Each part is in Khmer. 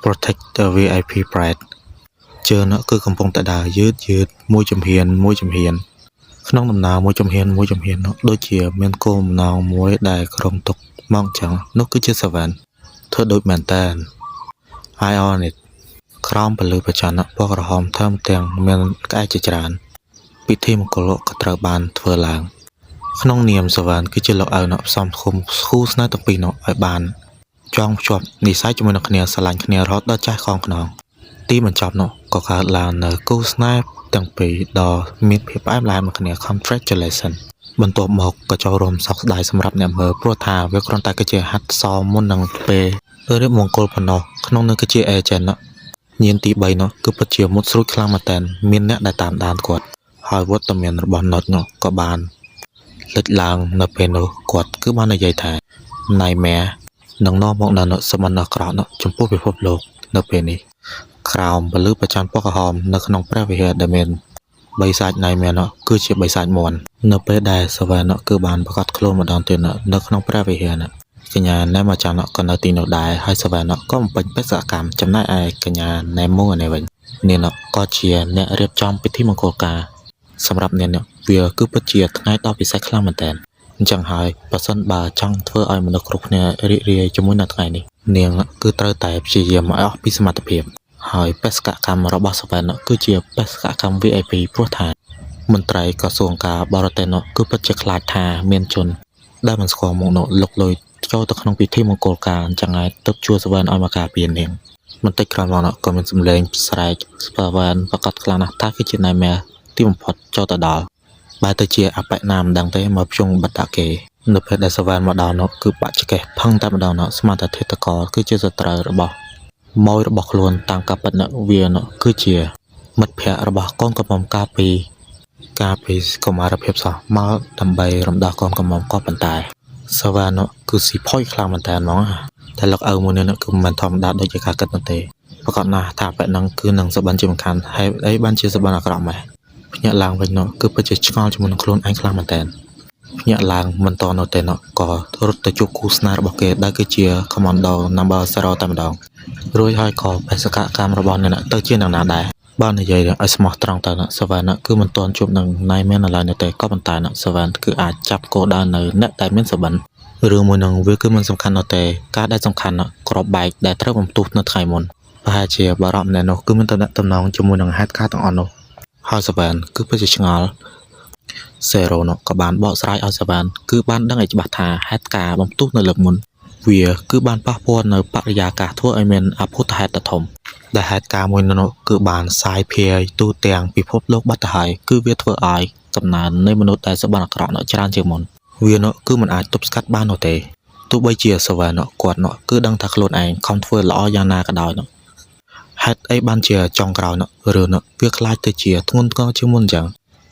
Protect the VIP Bride ជើងនោះគឺកំពុងតែដើរយឺតយឺតមួយជំហានមួយជំហាន ក្នុងដំណើរមួយជំហានមួយជំហាននោះដូចជាមានគោលបំណងមួយដែលក្រុងទុកមកអញ្ចឹងនោះគឺជា Seven ធ្វើដូចមែនតើ Eye on it ក្រោមពន្លឺព្រះច័ន្ទពណ៌ក្រហមថែមទាំងមានក្អែកជាច្រើន ពិធីមង្គលក៏ត្រូវបានធ្វើឡើង ក្នុងនាម Seven គឺជាលោកឪនោះផ្សំឃុំគូស្នេហ៍ទាំងពីរនោះឲ្យបានចងភ្ជាប់និស្ស័យជាមួយនឹងគ្នាស្រឡាញ់គ្នារហូតដល់ចាស់កងខ្នង ទីបញ្ចប់នោះក៏កើតឡើងនៅគូស្នេហ៍ទាំងពីរដ៏មានភាពផ្អែមល្ហែមនឹងគ្នា Congratulation បន្ទាប់មកក៏ចូលរួមសោកស្ដាយសម្រាប់អ្នកមើលព្រោះថាវាគ្រាន់តែគឺជាហាត់សមមុននឹងពេលរៀបមង្គលប៉ុណ្ណោះក្នុងនោះគឺជា agent នោះញៀនទី3នោះគឺពិតជាមុតស្រួចខ្លាំងមែនទែនមានអ្នកដែលតាមដានគាត់ហើយវត្តមានរបស់ណុចនោះក៏បានលេចឡើងនៅពេលនោះគាត់គឺបាននិយាយថា Nightmare នឹងនាំមកនូវសមណក្រក់នោះចំពោះពិភពលោកនៅពេលនេះ ក្រោមពន្លឺព្រះច័ន្ទពណ៌ក្រហមនៅក្នុងព្រះវិហារដែលមានបិសាច Nightmare នោះគឺជាបិសាចមាន់នៅពេលដែល Seven នោះគឺបានប្រកាសខ្លួនម្ដងទៀតនៅក្នុងព្រះវិហារនោះកញ្ញាណែម៉ាចាន់ក៏នៅទីនោះដែរហើយ Seven នោះក៏បំពេញបេសកកម្មចំណែកឯកញ្ញាណែមូនេះវិញនាងនោះក៏ជាអ្នករៀបចំពិធីមង្គលការសម្រាប់នាងនោះវាគឺពិតជាថ្ងៃដ៏ពិសេសខ្លាំងមែនទែនអញ្ចឹងហើយបើសិនបើចង់ធ្វើឲ្យមនុស្សគ្រប់គ្នារីករាយជាមួយនៅថ្ងៃនេះនាងគឺត្រូវតែព្យាយាមឲ្យអស់ពីសមត្ថភាព ហើយបេសកកម្មរបស់ Seven នោះគឺជាបេសកកម្ម VIP ព្រោះថាមន្ត្រីក្រសួងការបរទេសនោះគឺពិតជាខ្លាចថាមានជនដែលមិនស្គាល់មុខនោះលុកលុយចូលទៅក្នុងពិធីមង្គលការអញ្ចឹងហើយទើបជួល Seven ឲ្យមកការពារនាងបន្តិចក្រោយមកនោះក៏មានសម្លេងស្រែក Seven ប្រកាសខ្លាំងណាស់ថាគឺជា Nightmare ទីបំផុតចូលទៅដល់បែរទៅជាអបិណាមិនដឹងទេមកភ្ជង់បិទដាក់គេនៅពេលដែល Seven មកដល់នោះគឺបាក់ចកេះផឹងតែម្ដងនោះស្មានតែធាតុកលគឺជាសត្រូវរបស់ ម៉ួយរបស់ខ្លួនតាមការពិតនោះវានោះគឺជាមិត្តភក្តិរបស់កូនក្រមុំកាលពីកាលពីកុមារភាពសោះមកដើម្បីរំដោះកូនក្រមុំក៏ប៉ុន្តែសាវ៉ានោះគឺស៊ីផុយខ្លាំងមែនតើហ្មងតែលោកឪមួយនេះគឺមិនមែនធម្មតាដូចជាការគិតនោះទេប្រកាសណាស់ថាបែបហ្នឹងគឺនឹងសបិនជាមិនខានហេតុអីបានជាសបិនអាក្រក់ម៉េះភ្ញាក់ឡើងវិញនោះគឺពិតជាឆ្ងល់ជាមួយនឹងខ្លួនឯងខ្លាំងមែនតើភ្ញាក់ឡើងមិនតនោះទេនោះក៏រត់ទៅជួបគូស្នេហ៍របស់គេដែលគឺជា Commando Number 0តែម្ដង រួចហើយក៏បេសកកម្មរបស់អ្នកទៅជានឹងណាដែរបើនិយាយឲ្យស្មោះត្រង់ទៅណា Seven គឺមិនទាន់ជួបនឹង Nightmare នៅឡើយនោះទេក៏ប៉ុន្តែណា Seven គឺអាចចាប់គោលដៅនៅអ្នកដែលមានសុបិនរឿងមួយនឹងវាគឺមិនសំខាន់នោះទេការដែលសំខាន់ក្របបែកដែលត្រូវបំផ្ទុះនៅថ្ងៃមុនប្រហែលជាបារម្ភអ្នកនោះគឺមានតំណតំណងជាមួយនឹងហេតុការណ៍ទាំងអស់នោះហើយ Seven គឺពិតជាឆ្ងល់ Zero នោះក៏បានបកស្រាយឲ្យ Seven គឺបានដឹងឲ្យច្បាស់ថាហេតុការណ៍បំផ្ទុះនៅលើកមុន វាគឺបានប៉ះពាល់នៅបរិយាកាសធ្វើឲ្យមានអភូតហេតុដ៏ធំដែលហេតុការណ៍មួយនោះគឺបានសាយភាយទូទាំងពិភពលោកបាត់ទៅហើយគឺវាធ្វើឲ្យកំណើននៃមនុស្សដែលសុបិនអាក្រក់នោះច្រើនជាងមុនវានោះគឺមិនអាចទប់ស្កាត់បាននោះទេទោះបីជា Seven នោះគាត់នោះគឺដឹងថាខ្លួនឯងខំធ្វើល្អយ៉ាងណាក៏ដោយនោះហេតុអីបានជាចុងក្រោយនោះរឿងនោះវាក្លាយទៅជាធ្ងន់ធ្ងរជាងមុនអញ្ចឹង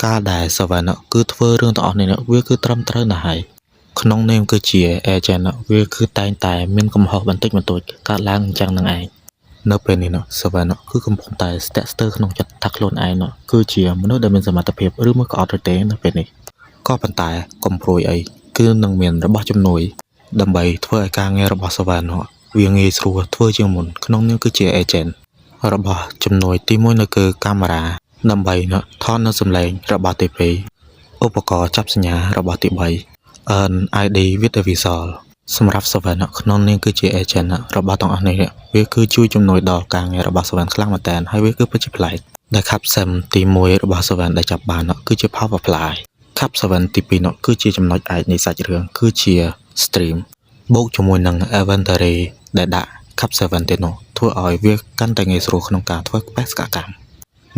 កាលដែល Seven នោះគឺធ្វើរឿងទាំងអស់នេះវាគឺត្រឹមត្រូវណាស់ហើយ ក្នុងនាមគឺជា agent វាគឺតែងតែមានកំហុសបន្តិចបន្តួចកើតឡើងអញ្ចឹងនឹងឯងនៅពេលនេះនោះ Seven គឺកំពុងតែស្ទាក់ស្ទើរក្នុងចិត្តថាខ្លួនឯងនោះគឺជាមនុស្សដែលមានសមត្ថភាពឬមួយក៏អត់ឬទេនៅពេលនេះក៏ប៉ុន្តែកុំព្រួយអីគឺនឹងមានរបស់ជំនួយដើម្បីធ្វើឲ្យការងាររបស់ Seven នោះវាងាយស្រួលធ្វើជាងមុនក្នុងនាមគឺជា agent របស់ជំនួយទី1នោះគឺកាមេរ៉ាដើម្បីថតនៅសំឡេងរបស់ទី2ឧបករណ៍ចាប់សញ្ញារបស់ទី3 NID with a visual សម្រាប់ Seven ក្នុងនាមគឺជា agent របស់ទាំងអស់នេះវាគឺជួយជំនួយដល់ការងាររបស់ Seven ខ្លាំងមែនទែនហើយវាគឺពិតជាប្លែកដែល Cup 7ទី1របស់ Seven ដែលចាប់បានគឺជា Power Fly Cup 7ទី2នោះគឺជាចំណុចឯកនៃសាច់រឿងគឺជា stream បូកជាមួយនឹង inventory ដែលដាក់ Cup 7ទៀតនោះធ្វើឲ្យវាកាន់តែងាយស្រួលក្នុងការធ្វើបេសកកម្ម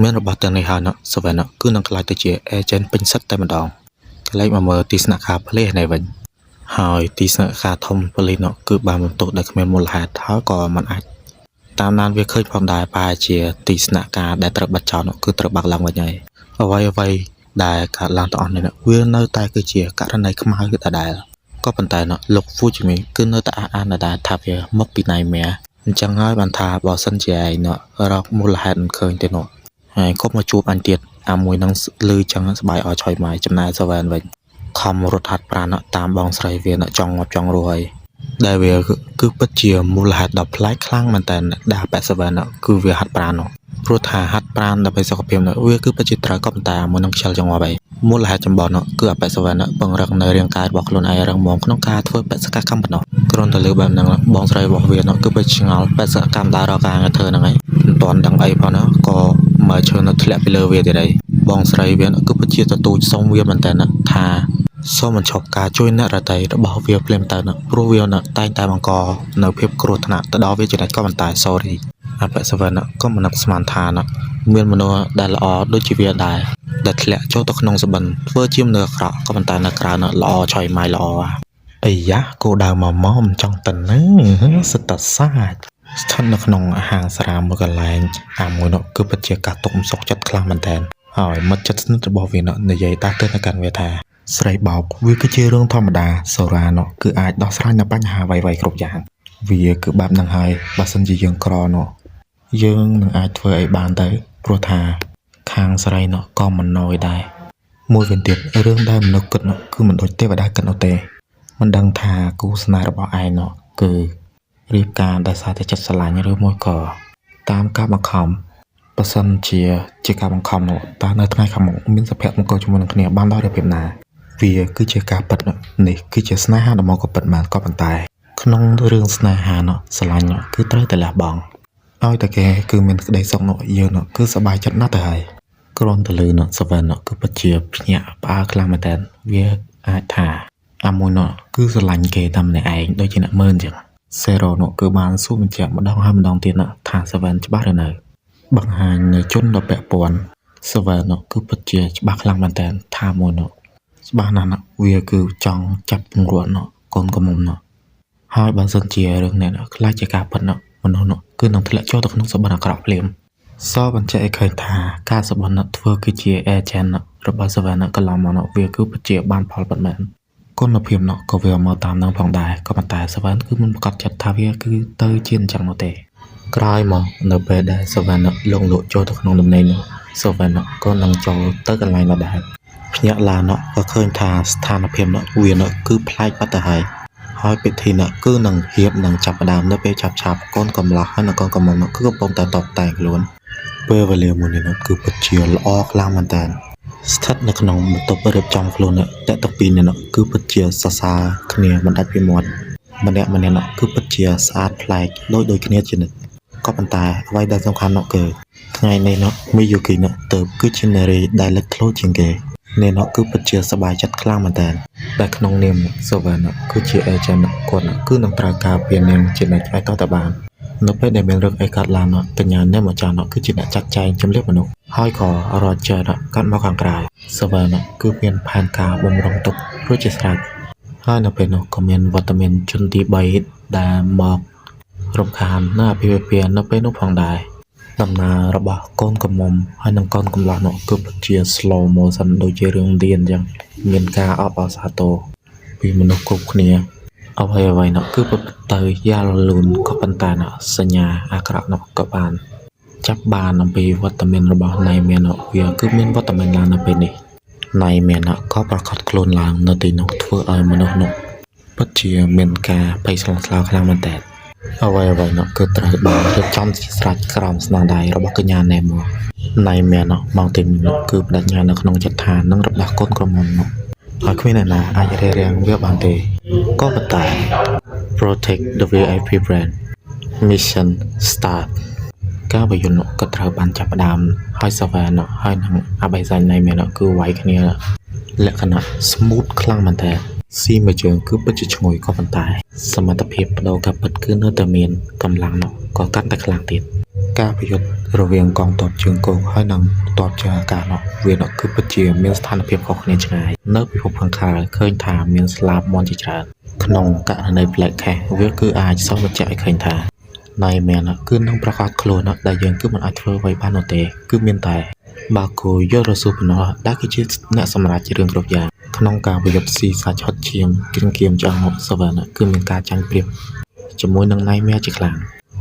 មានរបស់ទាំងនេះហើយនោះ Seven គឺនឹងក្លាយទៅជា agent ពេញសិទ្ធតែម្ដងកន្លែងមកមើលទីស្នាក់ការប៉ូលីសនេះវិញហើយទីស្នាក់ការធំប៉ូលីសនោះគឺបានបន្ទោសដោយគ្មានមូលហេតុហើយក៏មិនអាចតាមដានវាឃើញផងដែរប្រហែលជាទីស្នាក់ការដែលត្រូវបិទចោលនោះគឺត្រូវបើកឡើងវិញហើយអ្វីអ្វីដែលកើតឡើងទាំងអស់នេះវានៅតែគឺជាករណីខ្មៅដដែលក៏ប៉ុន្តែនោះលោក Fujimi គឺនៅតែអះអាងដដែលថាវាមកពី Nightmare អញ្ចឹងហើយបានថាបើសិនជាឯងនោះរកមូលហេតុមិនឃើញទេនោះហើយកុំមកជួបអញទៀតអាមួយនឹងលឺចឹងស្បាយអស់ឆុយម៉ាយចំណែក Seven វិញខំរត់ហាត់ប្រាណតាមបងស្រីវាចង់ងាប់ចង់រស់ហើយ ដែលវាគឺពិតជាមូលហេតុដ៏ប្លែកខ្លាំងមែនតើដែលអាប៉ែ7នោះគឺវាហាត់ប្រាណនោះព្រោះថាហាត់ប្រាណដើម្បីសុខភាពនោះវាគឺពិតជាត្រូវក៏ប៉ុន្តែមួយនឹងខ្ជិលចង្វាប់អីមូលហេតុចម្បងនោះគឺអាប៉ែ7នោះពង្រឹងនៅរាងកាយរបស់ខ្លួនឯងរឹងមាំក្នុងការធ្វើបេសកកម្មប៉ុណ្ណោះគ្រាន់តែលើបែបហ្នឹងបងស្រីរបស់វានោះគឺពិតឆ្ងល់បេសកកម្មដើររកការងារធ្វើហ្នឹងឯងមិនទាន់ដឹងអីផងណាក៏មើលឈើនៅធ្លាក់ពីលើវាទៀតអីបងស្រីវានោះគឺពិតជាទទូចសុំវាមែនតើថា សូមបញ្ឈប់ការជួយអ្នករតីរបស់វាភ្លាមទៅណាព្រោះវាណាតែងតែបង្កនៅភាពគ្រោះថ្នាក់ទៅដល់វាជានិច្ចក៏ប៉ុន្តែ sorry អបិសវណ្ណក៏មិននឹកស្មានថាណាមានមនុស្សដែលល្អដូចជាវាដែរដែលធ្លាក់ចូលទៅក្នុងសបិនធ្វើជាមនុស្សអាក្រក់ក៏ប៉ុន្តែនៅក្រៅណាល្អឆយម៉ាយល្អអីយ៉ាគោដៅមកមកមិនចង់ទៅណាសិតតសាច់ស្ថិតនៅក្នុងហាងស្រាមួយកន្លែងអាមួយនោះគឺពិតជាការទុកមិនសុខចិត្តខ្លាំងមែនតើហើយមិត្តជិតស្និទ្ធរបស់វានោះនិយាយតាទៅកាន់វាថា ស្រីបោកវាគឺជារឿងធម្មតាសូរ៉ានោះគឺអាចដោះស្រាយនៅបញ្ហាអ្វីៗគ្រប់យ៉ាងវាគឺបែបហ្នឹងហើយបើសិនជាយើងក្រនោះយើងនឹងអាចធ្វើអីបានទៅព្រោះថាខាងស្រីនោះក៏មិនណយដែរមួយវិញទៀតរឿងដែលមនុស្សគិតនោះគឺមិនដូចទេវតាគិតនោះទេមិនដឹងថាគូស្នេហ៍របស់ឯងនោះគឺរៀបការដោយសារតែចិត្តស្រឡាញ់ឬមួយក៏តាមការបង្ខំបើសិនជាជាការបង្ខំនោះតើនៅថ្ងៃខាងមុខមានសុភមង្គលជាមួយនឹងគ្នាបានដោយរបៀបណា វាគឺជាការពិតនោះនេះគឺជាស្នេហាដ៏មកក៏ពិតបានក៏ប៉ុន្តែក្នុងរឿងស្នេហានោះស្រឡាញ់នោះគឺត្រូវតែលះបង់ឲ្យតែគេគឺមានក្តីសុខនោះយើងនោះគឺសប្បាយចិត្តណាស់ទៅហើយគ្រាន់តែលឺនោះសវណ្ណនោះគឺពិតជាភ្ញាក់ផ្អើលខ្លាំងមែនតើវាអាចថាអាមួយនោះគឺស្រឡាញ់គេតែម្នាក់ឯងដូចជាអ្នកមើលអញ្ចឹងសេរ៉ូនោះគឺបានសួរបញ្ជាក់ម្ដងហើយម្ដងទៀតនោះថាសវណ្ណច្បាស់ឬនៅបង្ហាញនៅជនដ៏ពាក់ព័ន្ធសវណ្ណនោះគឺពិតជាច្បាស់ខ្លាំងមែនតើថាមួយនោះ ច្បាស់ណាស់ណាវាគឺចង់ចាប់ពង្រត់នោះកូនកំមុំនោះហើយបើសិនជារឿងនេះនោះខ្លាចជាការពិតនោះមនុស្សនោះគឺនឹងធ្លាក់ចូលទៅក្នុងសបិនអាក្រក់ភ្លាមសបញ្ជាក់ឲ្យឃើញថាការសបិននោះធ្វើគឺជា agent របស់សវណ្ណកន្លងមកនោះវាគឺពិតជាបានផលពិតមែនគុណភាពនោះក៏វាមកតាមនឹងផងដែរក៏ប៉ុន្តែសវណ្ណគឺមិនប្រកាសចិត្តថាវាគឺទៅជាអញ្ចឹងនោះទេក្រោយមកនៅពេលដែលសវណ្ណលងលក់ចូលទៅក្នុងដំណេកនោះសវណ្ណក៏នឹងចូលទៅកន្លែងនោះដែរ ភ្ញាក់ឡើងនោះក៏ឃើញថាស្ថានភាពនោះវានោះគឺប្លែកបាត់ទៅហើយហើយពិធីនោះគឺនឹងរៀបនឹងចាប់ផ្ដើមនៅពេលឆាប់ឆាប់កូនកំឡោះហើយនិងកូនកំមុំនោះគឺកំពុងតែតបតែងខ្លួនពេលវេលាមួយនេះនោះគឺពិតជាល្អខ្លាំងមែនតើស្ថិតនៅក្នុងបន្ទប់រៀបចំខ្លួននោះអ្នកទាំងពីរនេះនោះគឺពិតជាសរសើរគ្នាមិនដាច់ពីមាត់ម្នាក់ម្នាក់នោះគឺពិតជាស្អាតប្លែកដូចដូចគ្នាជានិច្ចក៏ប៉ុន្តែអ្វីដែលសំខាន់នោះគឺថ្ងៃនេះនោះមីយូគីនោះទៅគឺជានារីដែលលេចធ្លោជាងគេ នាងនោះគឺពិតជាសប្បាយចិត្តខ្លាំងមែនទែនដែលក្នុងនាមសូវ៉ានគឺជា agent គាត់គឺនឹងត្រូវការពារនាងជានិច្ចឲ្យតតែបាននៅពេលដែលមានរឿងអីកើតឡើងនោះកញ្ញានេមចានោះគឺជាអ្នកចាត់ចែងជំលះមនុស្សហើយក៏ Roger នោះកាត់មកខាងក្រៅសូវ៉ានគឺមានផែនការបំរុងទុករួចជាស្រេចហើយនៅពេលនោះក៏មានវត្តមានជនទី3ដែលមករំខាននៅអាពាហ៍ពិពាហ៍នៅពេលនោះផងដែរ ដំណើររបស់កូនកំមុំហើយនិងកូនកំលោះនោះគឺពិតជា slow motion ដូចជារឿងទៀនអញ្ចឹងមានការអបអរសាទរពីមនុស្សគ្រប់គ្នាអ្វីអ្វីនោះគឺប្រព្រឹត្តទៅយ៉ាងរលូនក៏ប៉ុន្តែនោះសញ្ញាអាក្រក់នោះក៏បានចាប់បានអំពីវត្តមានរបស់ណៃមាននោះវាគឺមានវត្តមានឡើងនៅពេលនេះណៃមាននោះក៏ប្រកាសខ្លួនឡើងនៅទីនោះធ្វើឲ្យមនុស្សនោះពិតជាមានការភ័យស្លន់ស្លោខ្លាំងមែនទែន អ្វីអ្វីនោះគឺត្រូវបានរៀបចំជាស្រេចក្រោមស្នាដៃរបស់កញ្ញាណេម៉ូណៃមែននោះមកទីនោះគឺបដិញ្ញានៅក្នុងចិត្តថានឹងរំដោះកូនក្រមុំនោះហើយគ្មានអ្នកណាអាចរារាំងវាបានទេក៏ប៉ុន្តែ Protect the VIP brand Mission Start ការប្រយុទ្ធនោះក៏ត្រូវបានចាប់ផ្ដើមហើយសាវ៉ានោះហើយនឹងអបិសាញណៃមែននោះគឺវាយគ្នាលក្ខណៈ smooth ខ្លាំងមែនតើស៊ីមួយជើងគឺពិតជាឈ្ងុយក៏ប៉ុន្តែសមត្ថភាពបដូរការពិតគឺនៅតែមានកម្លាំងនោះក៏កាន់តែខ្លាំងទៀតការប្រយុទ្ធរវាងកងទ័ពជើងគោកហើយនិងទ័ពជើងអាកាសនោះវានោះគឺពិតជាមានស្ថានភាពខុសគ្នាឆ្ងាយនៅពិភពខាងក្រៅឃើញថាមានស្លាបមន់ជាច្រើនក្នុងករណី Black Case វាគឺអាចសបញ្ជាក់ឲ្យឃើញថា ណៃមែនគឺនឹងប្រកាសខ្លួនដែលយើងគឺមិនអាចធ្វើអ្វីបាននោះទេគឺមានតែបាគូយករស៊ូប៉ុណ្ណោះដែលគឺជាអ្នកសម្រេចរឿងគ្រប់យ៉ាងក្នុងការប្រយុទ្ធស៊ីសាច់ហុតឈាមគ្រឿងគៀមឆ្អឹងមកសវណ្ណគឺមានការចាញ់ប្រៀបជាមួយនឹងណៃមែជាខ្លាំង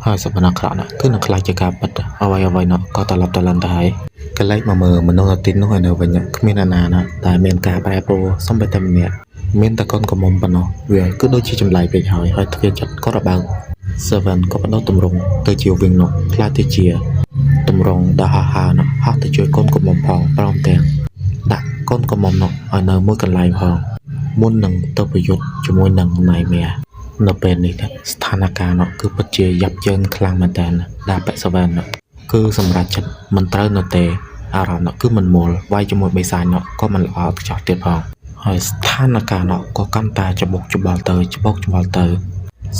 ហើយសវណ្ណអាក្រក់នោះគឺនឹងខ្លាចជាការពិតអ្វីអ្វីនោះក៏ត្រឡប់ត្រឡន់ទៅហើយកលែកមកមើលមនុស្សនៅទីនោះឲ្យនៅវិញគ្មានអ្នកណាណាតែមានការប្រែប្រួលសំបីតែម្នាក់ មានតែកូនក្រមុំប៉ុណ្ណោះវាគឺដូចជាចម្លែកពេកហើយហើយទ្វារចិត្តក៏របើក Seven ក៏បដូរទម្រង់ទៅជា Wing នោះក្លាយទៅជាទម្រង់ដ៏ហោះហើរនោះហោះទៅជួយកូនក្រមុំផងព្រមទាំងដាក់កូនក្រមុំនោះឲ្យនៅមួយកន្លែងផងមុននឹងទៅប្រយុទ្ធជាមួយនឹង Nightmare នៅពេលនេះស្ថានភាពនោះគឺពិតជាយ៉ាប់យ៉ឺនខ្លាំងមែនទែនដែលប៉ Seven នោះគឺសម្រាប់ចិត្តមិនត្រូវនោះទេអារម្មណ៍នោះគឺមិនមូលវាយជាមួយបិសាចនោះក៏មិនល្អឥតខ្ចោះទៀតផងហើយស្ថានភាពនោះក៏កាន់តែច្បុកច្បល់ទៅច្បុកច្បល់ទៅ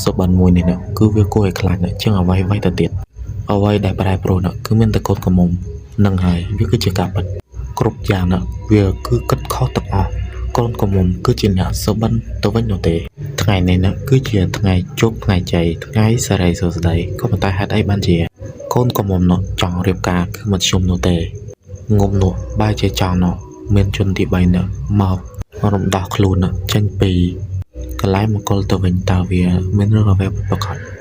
សុបិនមួយនេះនោះគឺវាគួរឲ្យខ្លាចជាងអ្វីអ្វីទៅទៀតអ្វីដែលប្រែប្រួលនោះគឺមានតែកូនក្រមុំនឹងហើយវាគឺជាការពិតគ្រប់យ៉ាងនោះវាគឺគិតខុសទាំងអស់កូនក្រមុំគឺជាអ្នកសុបិនទៅវិញនោះទេថ្ងៃនេះនោះគឺជាថ្ងៃជោគថ្ងៃជ័យថ្ងៃសេរីសួស្តីក៏ប៉ុន្តែហេតុអីបានជាកូនក្រមុំនោះចង់រៀបការគឺមធ្យមនោះទេងុំនោះបែរជាចង់នោះមានជនទី3នោះមករំដោះខ្លួននោះចេញពីកន្លែងមង្គលទៅវិញតើវាមានរឿងអ្វីពិតប្រាកដ។